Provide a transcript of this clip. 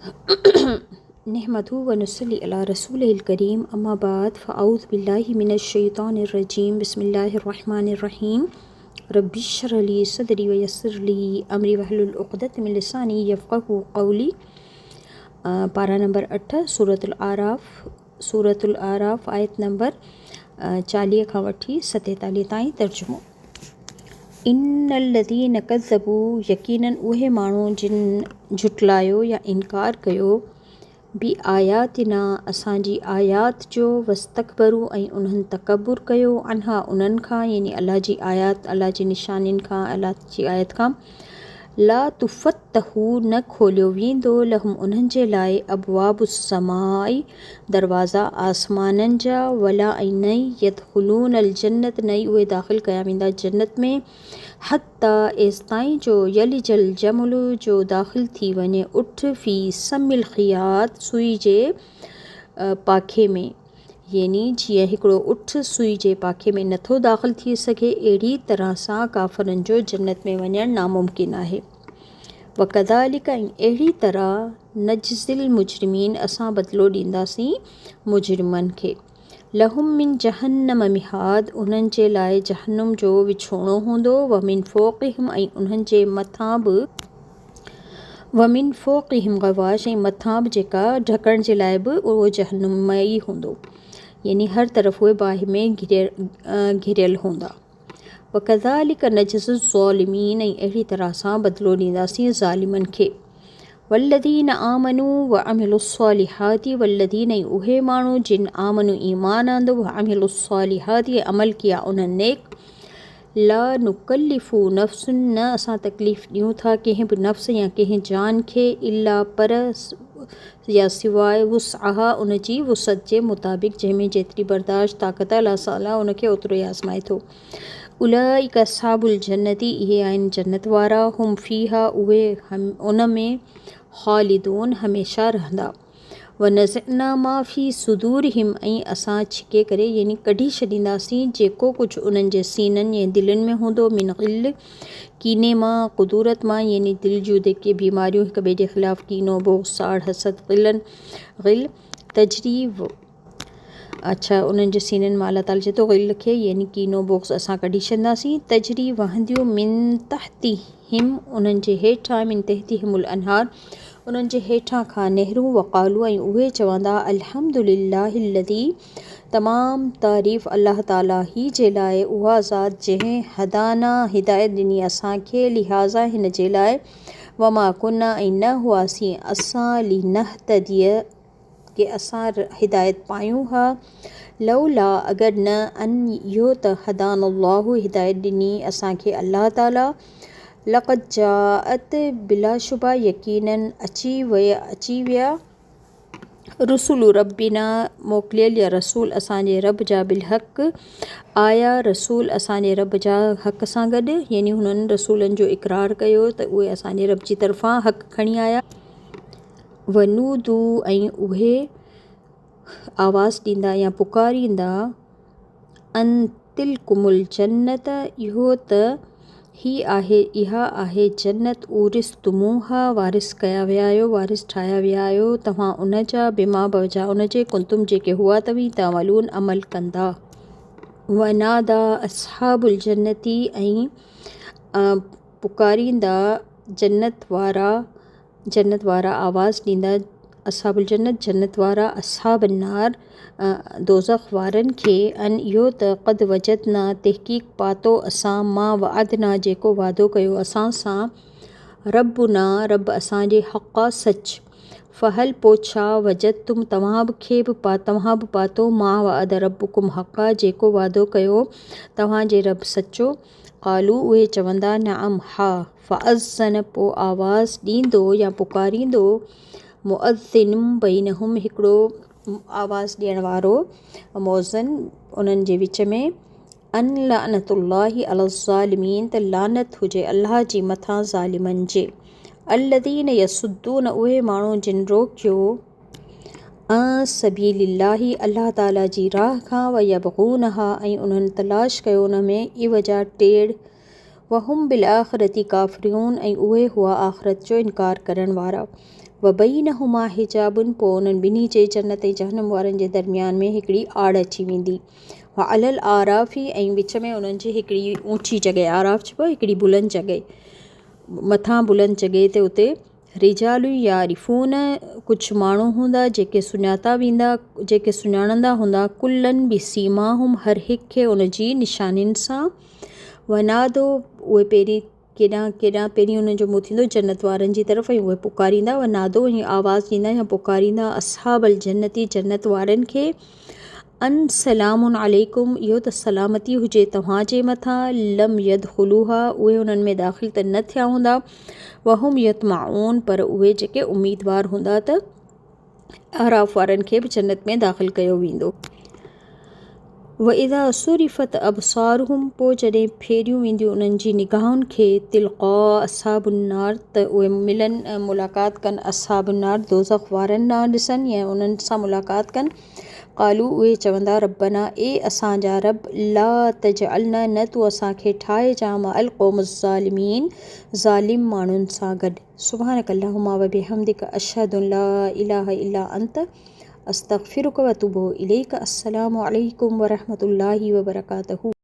نحمده ونصلي علي رسوله الڪريم اما بعد فاعوذ بالله من الشيطان الرجيم بسم الله الرحمن الرحيم رب اشرح لي صدري ويسر لي امري واحلل عقدة من لساني يفقهوا قولي پارا نمبر 8 سورة الاعراف سورة الاعراف آيت نمبر 40 کان وٺي 47 تائين ترجمو ان الذين ڪذبوا يقيناً اهي ماڻهو جن جهٽلايو يا انڪار ڪيو بآياتنا اسان جي آيات جو واستڪبروا ۽ انهن تڪبر ڪيو عنها انهن کان يعني الله جي آيات الله جي نشانين کان الله جي آيت کان لا تفتح نه کوليو ويندو لهم انهن جي لاء ابواب السماء دروازا آسمانن جا، ولا ۽ نه ئي يدخلون الجنت نه ئي اهي داخل ڪيا ويندا جنت ۾، حتي ايستائين جو يلج الجمل جو داخل ٿي وڃي اٺ في سم الخياط سوئي جي پاکي ۾، يعني جيئن هڪڙو اٺ سوئي جي پاکي ۾ نٿو داخل ٿي سگهي اهڙي طرح سان ڪافرن جو جنت ۾ وڃڻ ناممڪن آهي. وڪذلڪ ۽ اهڙي طرح نجزي المجرمين اسان بدلو ڏينداسين مجرمن کي. لهم من جهنم مهاد انهن جي لاء جهنم جو وڇوڻو هوندو ومن فوقهم ۽ انهن جي مٿان به ومن فوقهم غواش ۽ مٿان به جيڪا ڍڪڻ جي لاء به اهو جهنم ئي هوندو يعني هر طرف اهي باهه ۾ گهريل هوندا. وڪذلڪ نجزي الظالمين ۽ اهڙي طرح اسان بدلو ڏينداسين ظالمن کي. والذين آمنوا وعملوا الصالحات والذين ۽ اهي ماڻهو جن آمنوا ايمان آندو وعملوا الصالحات ۽ عمل ڪيا انهن نيڪ لا نڪلف نفس نه اسان تڪليف ڏيون ٿا ڪنهن به نفس يا ڪنهن جان کي الا پر يا سواء وسعها ان جي وسعت جي مطابق جنهن ۾ جيتري برداشت طاقت آهي الله تعالي ان کي اوترو ئي آزمائي ٿو. اولئک اصحاب الجنة اهي آهن جنت وارا هم فيها اهي ان ۾ خالدون هميشه رهندا. ونزعنا ما في صدورهم ۽ اسان ڇڪي ڪري يعني ڪڍي ڇڏينداسين جيڪو ڪجهه انهن جي سينن يعني دلين ۾ هوندو من غل ڪيني مان، ڪدورت مان يعني دل جون جيڪي بيماريون هڪ ٻئي جي خلاف ڪينو، بغض، ساڙ، حسد، غلن، غل، تجري، اڇا انهن جي سينن مان الله تعالي چئي ٿو غل کي يعني ڪينو، بغض اسان ڪڍي ڇڏنداسين، تجري وهنديون من تحتهم انهن جي هيٺان من تحتهم الانهار انهن جي هيٺان کان نهرون وقالو ۽ اهي چوندا الحمد لله الذي تمام تعريف الله تعالي ئي جي لاء، اها ذات جنهن هدانا هدايت ڏني اسان کي لهٰذا هن جي لاء، وما ڪنا ۽ نه هئاسين اسان لنهتدي ڪي اسان هدايت پايون ها، لولا اگر نه ان اهو ته هدانا الله هدايت ڏني اسان کي الله تعالي، لقد جاءت بلاشبه يقيناً اچي ويا. رسل ربنا موڪليل يا رسول اسان جي رب جا بالحق آيا رسول اسان جي رب جا حق سان گڏ يعني هنن رسولن جو اقرار ڪيو ته اهي اسان جي رب جي طرفان حق کڻي آيا ونودو ۽ اهي آواز ڏيندا يا پڪاريندا ان تلڪم الجنت اهو ته هي آهي اها آهي جنت اورثتموها وارث ڪيا ويا آهيو وارث ٺاهيا ويا آهيو توهان ان جا بما بوجه ان جي ڪنتم جيڪي هئا توهين تعملون عمل ڪندا. وناديٰ اصحاب الجنت ۽ پڪاريندا جنت وارا جنت وارا آواز ڏيندا، اصحاب الجنت جنت وارا، اصحاب النار دوزخ وارن کي، ان اهو ته قد وجدنا تحقيق پاتو اسان ما وعدنا جيڪو وعدو ڪيو اسان سان ربنا رب اسان جي حقا سچ فهل پوء ڇا وجدتم توهان به کي به توهان به پاتو ما وعد ربڪم حقا جيڪو وعدو ڪيو توهان جي رب سچو قالوا اهي چوندا نعم ها. فاذن پوء آواز ڏيندو يا پڪاريندو مؤذن بينهم هڪڙو آواز ڏيڻ وارو مؤذن انهن جي وچ ۾ ان لعنت الله علي الظالمين ته لعنت هجي الله جي مٿان ظالمن جي الذين يصدون اهي ماڻهو جن روڪيو عن سبيل الله الله تعالي جي راهه کان ويبغونها ۽ انهن تلاش ڪيو ان ۾ عوجا ٽيڙ وهم بالآخرة ڪافرون ۽ اهي هئا آخرت جو انڪار ڪرڻ وارا. وبينهما حجاب پوء انهن ٻنهي جي، جنت ۽ جهنم وارن جي، درميان ۾ هڪڙي آڙ اچي ويندي. وعلي الاعراف ۽ وچ ۾ انهن جي هڪڙي اوچي جڳهه، اعراف چئبو آهي هڪڙي بلند جڳهه، مٿان بلند جڳهه تي اتي رجال يعرفون ڪجهه ماڻهو هوندا جيڪي سڃاتا ويندا، جيڪي سڃاڻندا هوندا، ڪلا بسيماهم هر هڪ کي ان جي نشانين سان، ونادوا اهي پهرين ڪيڏانهن ڪيڏانهن پهرين انهن جو منهن ٿيندو جنت وارن جي طرف ۽ اهي پڪاريندا ونادوا ۽ آواز ڏيندا يا پڪاريندا اصحاب الجنت جنت وارن کي ان سلام عليڪم اهو ته سلامتي هجي توهان جي مٿان لم يدخلوها اهي انهن ۾ داخل ته نه ٿيا هوندا وهم يطمعون پر اهي جيڪي اميدوار هوندا ته اعراف وارن کي به جنت ۾ داخل ڪيو ويندو. واذا صرفت ابصارهم پوء جڏهن ڦيريون وينديون انهن جي نگاهن کي تلقاء اصحاب النار ته اهي ملن ملاقات ڪن اصحاب النار دوزخ وارن ڏانهن ڏسن يا انهن سان ملاقات ڪن قالو اهي چوندا ربنا اي اسان جا رب لا تجعلنا نه تون اسان کي ٺاهجان مع القوم الظالمين ظالم ماڻهن سان گڏ سبحانک اللهم وبحمدک اشهد ان لا اله الا انت استغفرک واتوب اليک السلام عليڪم ورحمة الله وبرڪاته.